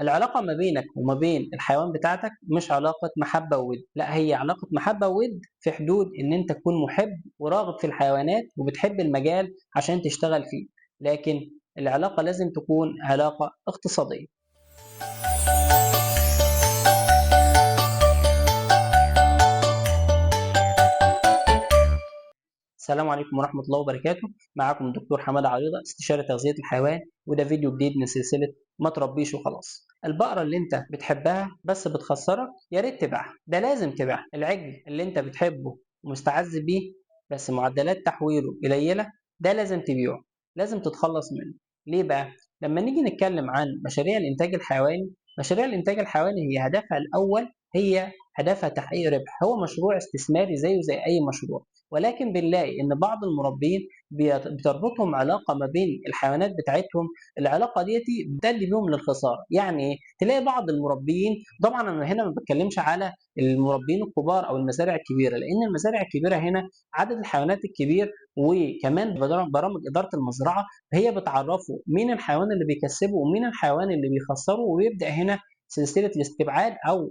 العلاقة ما بينك وما بين الحيوان بتاعتك مش علاقة محبة وود، لا هي علاقة محبة وود في حدود ان انت تكون محب وراغب في الحيوانات وبتحب المجال عشان تشتغل فيه، لكن العلاقة لازم تكون علاقة اقتصادية. السلام عليكم ورحمة الله وبركاته، معاكم الدكتور حمادة عريضة استشاري تغذية الحيوان، وده فيديو جديد من سلسلة ما تربيش وخلاص. البقرة اللي انت بتحبها بس بتخسرك يا ريت تبيعها، ده لازم تبيعها. العجل اللي انت بتحبه ومستعز بيه بس معدلات تحويله قليلة، ده لازم تبيعه، لازم تتخلص منه. ليه بقى؟ لما نيجي نتكلم عن مشاريع الإنتاج الحيواني، مشاريع الإنتاج الحيواني هي هدفها الأول هي هدفها تحقيق ربح، هو مشروع استثماري زيه زي أي مشروع، ولكن بنلاقي ان بعض المربين بتربطهم علاقة ما بين الحيوانات بتاعتهم، العلاقة ديتي بتؤدي بيهم للخساره. يعني ايه؟ تلاقي بعض المربيين، طبعا انا هنا ما بتكلمش على المربين الكبار او المزارع الكبيرة، لان المزارع الكبيرة هنا عدد الحيوانات الكبير وكمان برامج ادارة المزرعة هي بتعرفه مين الحيوان اللي بيكسبه ومين الحيوان اللي بيخسره، ويبدا هنا سلسلة الاستبعاد او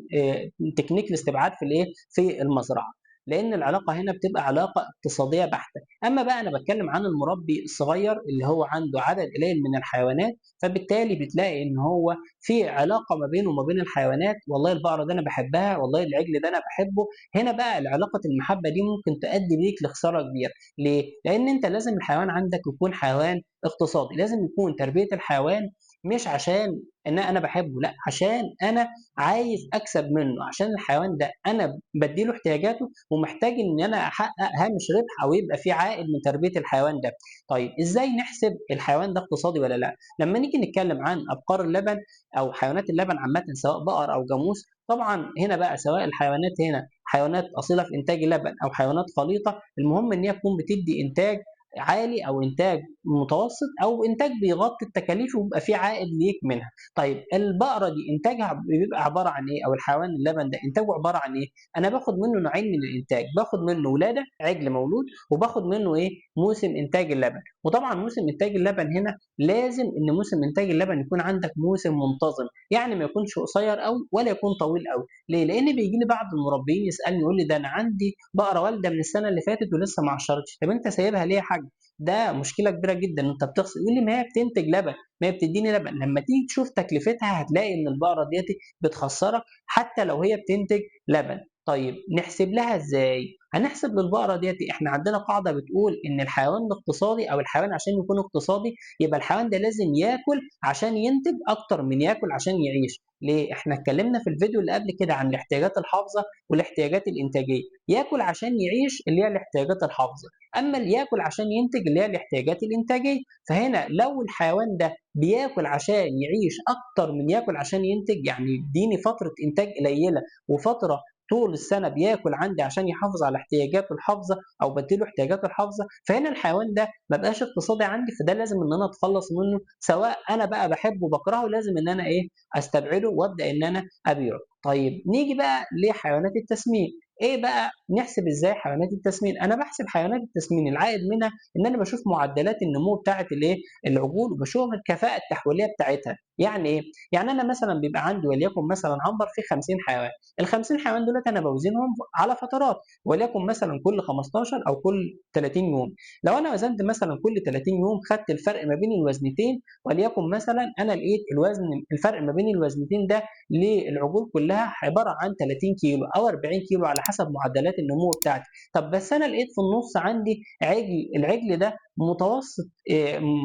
تكنيك الاستبعاد في الايه؟ في المزرعة، لان العلاقة هنا بتبقى علاقة اقتصادية بحته. اما بقى انا بتكلم عن المربي الصغير اللي هو عنده عدد قليل من الحيوانات، فبالتالي بتلاقي ان هو في علاقة ما بينه وما بين الحيوانات، والله البقرة ده انا بحبها، والله العجل ده انا بحبه. هنا بقى العلاقة المحبة دي ممكن تؤدي بيك لخسارة كبيرة. ليه؟ لان انت لازم الحيوان عندك يكون حيوان اقتصادي، لازم يكون تربيه الحيوان مش عشان ان انا بحبه، لا عشان انا عايز اكسب منه، عشان الحيوان ده انا بديله احتياجاته ومحتاج ان انا احقق هامش ربح او يبقى في عائد من تربيه الحيوان ده. طيب ازاي نحسب الحيوان ده اقتصادي ولا لا؟ لما نيجي نتكلم عن ابقار اللبن او حيوانات اللبن عامة سواء بقر او جاموس، طبعا هنا بقى سواء الحيوانات هنا حيوانات اصيلة في انتاج اللبن او حيوانات خليطه، المهم ان هي تكون بتدي انتاج عالي او انتاج متوسط او انتاج بيغطي التكاليف ويبقى في عائد ليك منها. طيب البقرة دي انتاجها بيبقى عبارة عن ايه؟ او الحيوان اللبن ده انتاجه عبارة عن ايه؟ انا باخد منه نوعين من الانتاج، باخد منه ولاده عجل مولود، وباخد منه ايه؟ موسم انتاج اللبن. وطبعا موسم انتاج اللبن هنا لازم ان موسم انتاج اللبن يكون عندك موسم منتظم، يعني ما يكونش قصير قوي ولا يكون طويل قوي. ليه؟ لان بيجي لي بعض المربيين يسالني يقول لي ده انا عندي بقرة والده من السنة اللي فاتت ولسه ما عشرتش. طب انت سايبها ليه يا حاج؟ ده مشكلة كبيرة جدا، انت بتخسر. يقول لي ما هي بتنتج لبن، ما هي بتديني لبن. لما تيجي تشوف تكلفتها هتلاقي ان البقرة ديت بتخسرك حتى لو هي بتنتج لبن. طيب نحسب لها ازاي؟ هنحسب للبقره ديت، احنا عندنا قاعدة بتقول ان الحيوان الاقتصادي او الحيوان عشان يكون اقتصادي يبقى الحيوان ده لازم ياكل عشان ينتج اكتر من ياكل عشان يعيش. ليه؟ احنا اتكلمنا في الفيديو اللي قبل كده عن الاحتياجات الحافظة والاحتياجات الانتاجية. ياكل عشان يعيش اللي هي الاحتياجات الحافظة، اما اللي ياكل عشان ينتج اللي هي الاحتياجات الانتاجية. فهنا لو الحيوان ده بياكل عشان يعيش اكتر من ياكل عشان ينتج، يعني يديني فترة انتاج قليله وفترة طول السنة بياكل عندي عشان يحافظ على احتياجاته الحافظة او بديله احتياجاته الحافظة، فهنا الحيوان ده ما بقاش اقتصادي عندي، فده لازم ان انا اتخلص منه، سواء انا بقى بحبه بكرهه لازم ان انا ايه؟ استبعده وابدا ان انا ابيعه. طيب نيجي بقى لحيوانات التسمين. ايه بقى نحسب ازاي حيوانات التسمين؟ انا بحسب حيوانات التسمين العائد منها ان انا بشوف معدلات النمو بتاعه الايه؟ العجول، وبشوف الكفاءة التحويليه بتاعتها. يعني ايه؟ يعني انا مثلا بيبقى عندي وليكن مثلا عنبر فيه 50 حيوان، ال 50 حيوان دولت انا بوزنهم على فترات، وليكن مثلا كل 15 او كل 30 يوم. لو انا وزنت مثلا كل 30 يوم خدت الفرق ما بين الوزنتين، وليكن مثلا انا لقيت الوزن الفرق ما بين الوزنتين ده للعجول كلها عبارة عن 30 كيلو او 40 كيلو على حسب معدلات النمو بتاعتي. طب بس انا لقيت في النص عندي عجل، العجل ده متوسط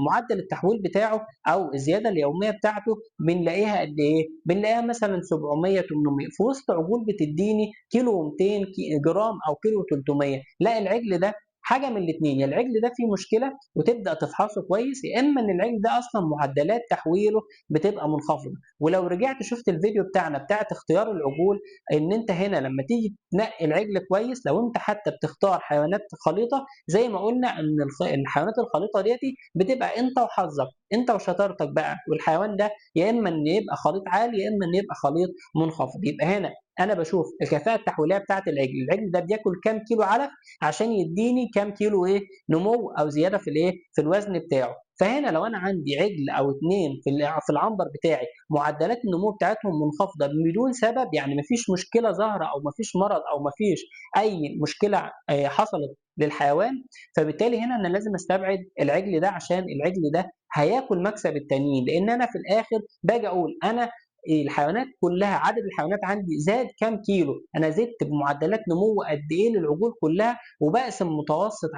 معدل التحويل بتاعه او الزيادة اليومية بتاعته بنلاقيها قد ايه؟ بنلاقيها مثلا 700 800 في وسط عجول بتديني كيلو و200 جرام او كيلو 300. لا العجل ده حاجة من الاثنين، يا العجل ده فيه مشكلة وتبدا تفحصه كويس، يا اما ان العجل ده اصلا معدلات تحويله بتبقى منخفضة. ولو رجعت شفت الفيديو بتاعنا بتاعت اختيار العجول، ان انت هنا لما تيجي تنقي العجل كويس، لو انت حتى بتختار حيوانات خليطه زي ما قلنا ان الحيوانات الخليطه ديتي بتبقى انت وحظك، انت وشطارتك بقى، والحيوان ده يا اما ان يبقى خليط عالي يا اما ان يبقى خليط منخفض. يبقى هنا انا بشوف الكفاءة التحويليه بتاعت العجل، العجل ده بياكل كام كيلو علف عشان يديني كام كيلو ايه نمو او زيادة في الايه في الوزن بتاعه. فهنا لو انا عندي عجل او 2 في العنبر بتاعي معدلات النمو بتاعتهم منخفضة بدون سبب، يعني مفيش مشكلة ظاهره او مفيش مرض او مفيش اي مشكلة حصلت للحيوان، فبالتالي هنا انا لازم استبعد العجل ده عشان العجل ده هياكل مكسب التانيين. لان انا في الاخر باجي اقول انا الحيوانات كلها عدد الحيوانات عندي زاد كام كيلو، انا زدت بمعدلات نمو قد ايه للعجول كلها، وبقسم متوسط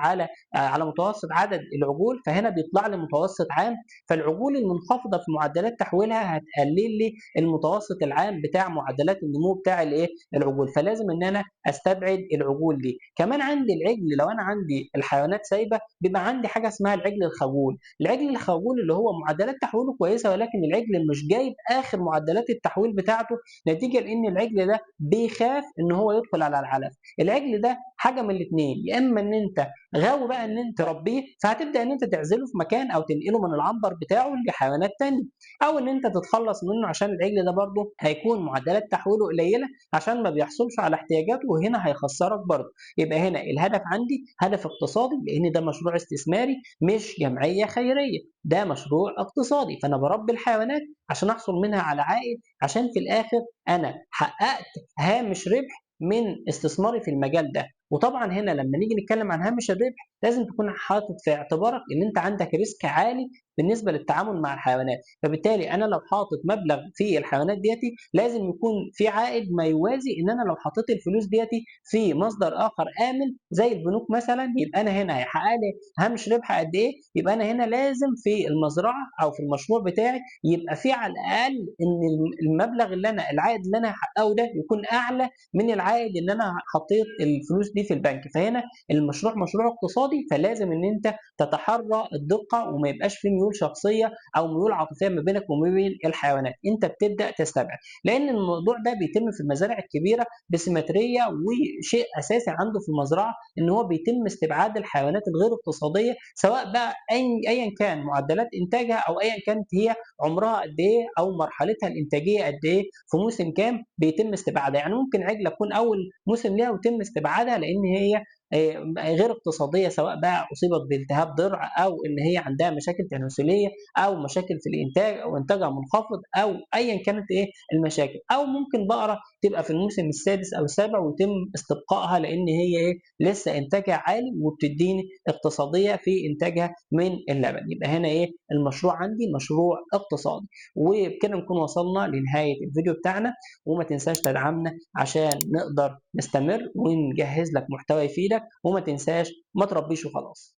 على متوسط عدد العجول، فهنا بيطلع لي متوسط عام. فالعجول المنخفضة في معدلات تحويلها هتقلل لي المتوسط العام بتاع معدلات النمو بتاع الايه العجول، فلازم ان انا استبعد العجول دي. كمان عندي العجل لو انا عندي الحيوانات سايبه بيبقى عندي حاجة اسمها العجل الخجول. العجل الخجول اللي هو معدلات تحويله كويسة، ولكن العجل مش جايب اخر معدلات التحويل بتاعته، نتيجة لان العجل ده بيخاف ان هو يدخل على العلف. العجل ده حاجة من الاثنين، يا اما ان انت غاوي بقى ان انت تربيه فهتبدا ان انت تعزله في مكان او تنقله من العنبر بتاعه لحيوانات ثانية، او ان انت تتخلص منه عشان العجل ده برضه هيكون معدلات تحويله قليله عشان ما بيحصلش على احتياجاته، وهنا هيخسرك برضه. يبقى هنا الهدف عندي هدف اقتصادي، لان ده مشروع استثماري مش جمعية خيرية، ده مشروع اقتصادي. فانا بربي الحيوانات عشان احصل منها على عائد، عشان في الاخر انا حققت هامش ربح من استثماري في المجال ده. وطبعا هنا لما نيجي نتكلم عن هامش الربح لازم تكون حاطط في اعتبارك ان انت عندك risk عالي بالنسبة للتعامل مع الحيوانات، فبالتالي انا لو حاطط مبلغ في الحيوانات ديتي لازم يكون في عائد ما يوازي ان انا لو حطيت الفلوس ديتي في مصدر اخر امن زي البنوك مثلا، يبقى انا هنا هيحقق لي هامش ربح قد ايه؟ يبقى انا هنا لازم في المزرعة او في المشروع بتاعي يبقى في على الاقل ان المبلغ اللي انا العائد اللي انا هحققه ده يكون اعلى من العائد اللي انا حطيت الفلوس دي في البنك. فهنا المشروع مشروع اقتصادي، فلازم ان انت تتحرى الدقة وما يبقاش في ميول شخصية او ميول عاطفية ما بينك وما بين الحيوانات، انت بتبدا تستبعد، لان الموضوع ده بيتم في المزارع الكبيرة بسيمتريه، وشيء اساسي عنده في المزرعة ان هو بيتم استبعاد الحيوانات الغير اقتصادية، سواء بقى ايا كان معدلات انتاجها او ايا كانت هي عمرها قد ايه او مرحلتها الانتاجية قد ايه في موسم كام بيتم استبعادها. يعني ممكن عجله تكون اول موسم ليها ويتم استبعادها لان هي غير اقتصادية، سواء بقى اصيبت بالتهاب ضرع او ان هي عندها مشاكل تناسلية او مشاكل في الانتاج او انتاجها منخفض او ايا كانت ايه المشاكل، او ممكن بقرة تبقى في الموسم السادس او السابع ويتم استبقائها لان هي ايه لسه انتاجها عالي وبتديني اقتصادية في انتاجها من اللبن. يبقى هنا ايه المشروع عندي مشروع اقتصادي. وبكده نكون وصلنا لنهاية الفيديو بتاعنا، وما تنساش تدعمنا عشان نقدر نستمر ونجهز لك محتوى يفيدك، وما تنساش ما تربيش وخلاص.